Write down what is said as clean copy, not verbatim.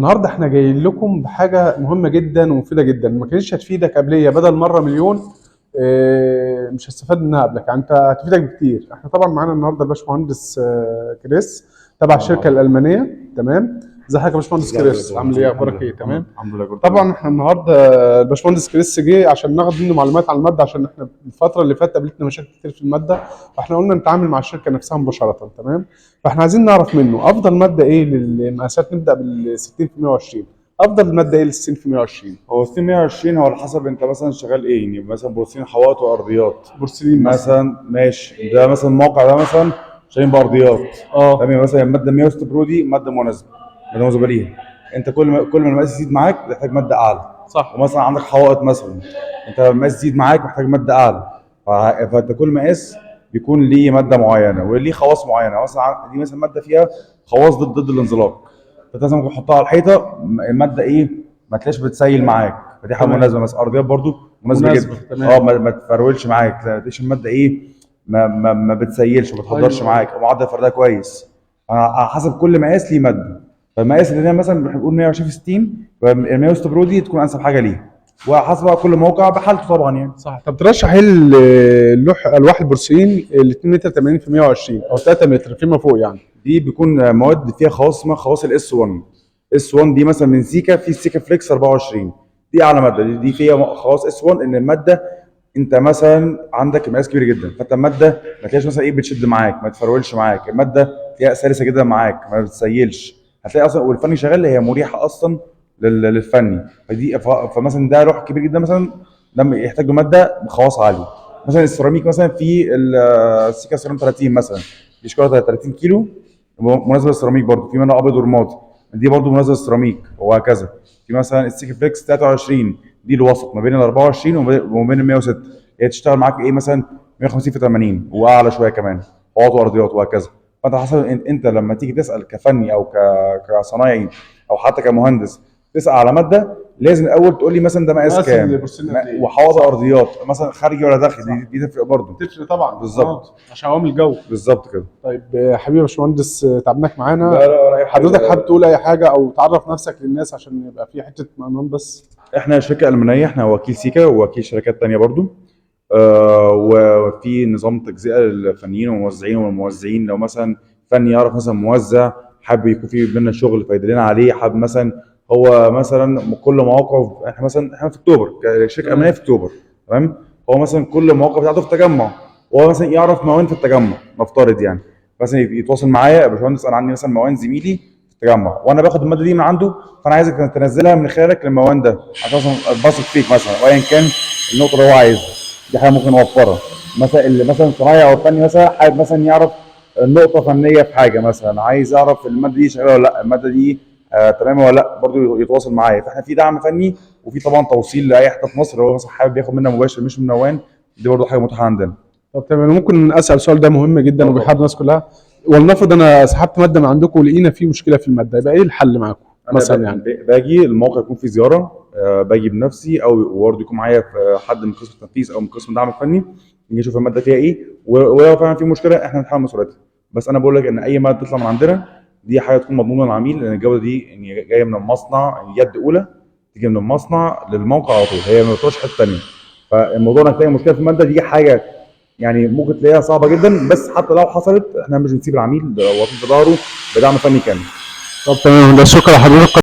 النهارده احنا جايين لكم بحاجة مهمة جدا ومفيدة جدا، ما كانتش هتفيدك قبليه بدل مرة مليون. مش هتستفاد منها قبلك، يعني انت هتفيدك بكتير. احنا طبعا معانا النهارده الباشمهندس كريس تبع الشركة الالمانيه. تمام، ازي حضرتك يا باشمهندس كريس؟ عامل ايه؟ اخبارك ايه؟ تمام الحمد لله كله طبعا تمام. احنا النهارده الباشمهندس كريس جه عشان ناخد منه معلومات عن المادة، عشان احنا الفترة اللي فاتت قابلتنا مشاكل كتير في المادة، فاحنا قلنا نتعامل مع الشركة نفسها مباشرة. تمام، فاحنا عايزين نعرف منه افضل مادة ايه للمقاسات. نبدا بال 60 في 120. افضل مادة ايه لل 60 في 120؟ هو 60 120 هو على حسب انت مثلا شغال ايه، يعني مثلا بورسلين حوائط وارضيات بورسلين مثلا. مثلا ماشي، ده مثلا الموقع ده مثلا شغالين بارضيات. تمام، مثلا المادة 106 برو دي مادة مناسبة، مادة مناسبة ليها. انت كل ما المقاس يزيد معاك بتحتاج مادة اعلى. صح. ومثلا عندك حوائط مثلا، انت المقاس يزيد معاك محتاج مادة اعلى. فانت كل مقاس بيكون ليه مادة معينة وليه خواص معينة. مثلا دي مثلا مادة فيها خواص ضد الانزلاق، فانت مثلا ممكن تحطها على الحيطة، المادة ايه ما تلاقيش بتسيل معاك، فدي حاجة مناسبة. مثلا ارضيات برضو مناسبة مناسبة، جدا. تمام. ما تفرولش معاك، ما تلاقيش المادة ايه ما بتسيلش وما بتهدرش معاك، ومعدل فردها كويس. على حسب كل مقاس ليه مادة. فالمقاس اللي مثلا بنقول 120 في 60، فال 106 برو دي تكون انسب حاجة ليه، وحسب بقى كل موقع بحالته طبعا يعني. صح. طب ترشح ايه اللوح الواح البورسلين ال 2 متر 80 في 120 او 3 متر فيما فوق يعني؟ دي بيكون مواد فيها خواص اسمها خواص ال S 1. S 1 دي مثلا من سيكا، في سيكا فليكس 24 دي اعلى مادة. دي فيها خواص S 1، ان المادة انت مثلا عندك مقاس كبير جدا، فانت المادة ما تلاقيش مثلا ايه بتشد معاك، ما تفرولش معاك، المادة تلاقيها سلسه جدا معاك، ما بتسيلش، هتلاقي اصلا والفني شغال هي مريحه اصلا للفني. فدي فمثلا ده لوح كبير جدا مثلا، ده يحتاج له مادة بخواص عالية. مثلا السيراميك مثلا في السيكا سيرام 30 مثلا، دي شكلها 30 كيلو، مناسبة للسيراميك برضو، في منها ابيض ورمادي، دي برضو مناسبة للسيراميك وهكذا. في مثلا السيكا فليكس 23، دي الوسط ما بين ال 24 وما بين ال 106، هي تشتغل معاك ايه مثلا 150 في 80 واعلى شوية كمان، حوائط وارضيات وهكذا. فانت حسب انت لما تيجي تسال كفني او كصنايعي او حتى كمهندس تسال على مادة، لازم الاول تقول لي مثلا ده مقاس مقاس كام، البورسلين قد إيه؟ وحوائط ارضيات مثلا خارجي ولا داخلي، دي تفرق برضه. تفرق طبعا. بالظبط. عشان عوامل الجو. بالظبط كده. طيب حبيبي يا باشمهندس، تعبناك معانا. لا لا ولا اي حاجة. حضرتك حابب تقول اي حاجة او تعرف نفسك للناس عشان يبقى في حتة اطمئنان بس؟ احنا شركة المانيه، احنا وكيل سيكا ووكيل شركات تانية برضو، وفي نظام تجزئه للفنيين والموزعين. والموزعين لو مثلا فني يعرف مثلا موزع حابب يكون في بينا شغل فيدلنا عليه، حابب مثلا هو مثلا كل مواقعه، احنا مثلا احنا في اكتوبر شركة المانية في اكتوبر، تمام، هو مثلا كل المواقع بتاعته في التجمع، وهو مثلا يعرف موان في التجمع نفترض يعني، مثلا يتواصل معايا يا باشمهندس انا عندي مثلا موان زميلي في التجمع وانا باخد المادة دي من عنده، فانا عايزك تنزلها من خلالك للموان ده عشان مثلا اتبسط فيك مثلا، وايا كان النقطة اللي هو عايزها، دي حاجة ممكن نوفرها. مثلا اللي مثلا صنايعي او فني مثلا حابب مثلا يعرف نقطة فنية في حاجة، مثلا عايز اعرف المادة دي شغالة ولا لا، المادة دي تمام ولا لا، برضه يتواصل معايا. فاحنا في دعم فني، وفي طبعا توصيل لاي حتة في مصر، لو هو مثلا حابب ياخد منا مباشر مش من نوان، دي برضه حاجة متاحة عندنا. طب تمام، ممكن اسال سؤال ده مهم جدا طبعا. وبيحب الناس كلها؟ ولنفرض انا سحبت مادة من عندكم ولقينا في مشكلة في المادة، يبقى ايه الحل معاكم أنا مثلا يعني؟ باجي الموقع يكون فيه زيارة، باجي بنفسي او برضه يكون معايا حد من قسم التنفيذ او من قسم الدعم الفني، نيجي نشوف المادة فيها ايه، ولو فعلا في مشكلة احنا نتحمل مسؤوليتها. بس انا بقول لك ان اي مادة تطلع من عندنا دي حاجة تكون مضمونه للعميل، لان الجودة دي يعني جاية من المصنع، يد اولى تيجي من المصنع للموقع على طول، هي ما بتروحش حتة ثانية. فالموضوع انك تلاقي مشكلة في المادة دي حاجة يعني ممكن تلاقيها صعبة جدا، بس حتى لو حصلت احنا مش بنسيب العميل، واقفين في ظهره بدعم فني كامل. طب تمام، ده شكرا لحضرتك.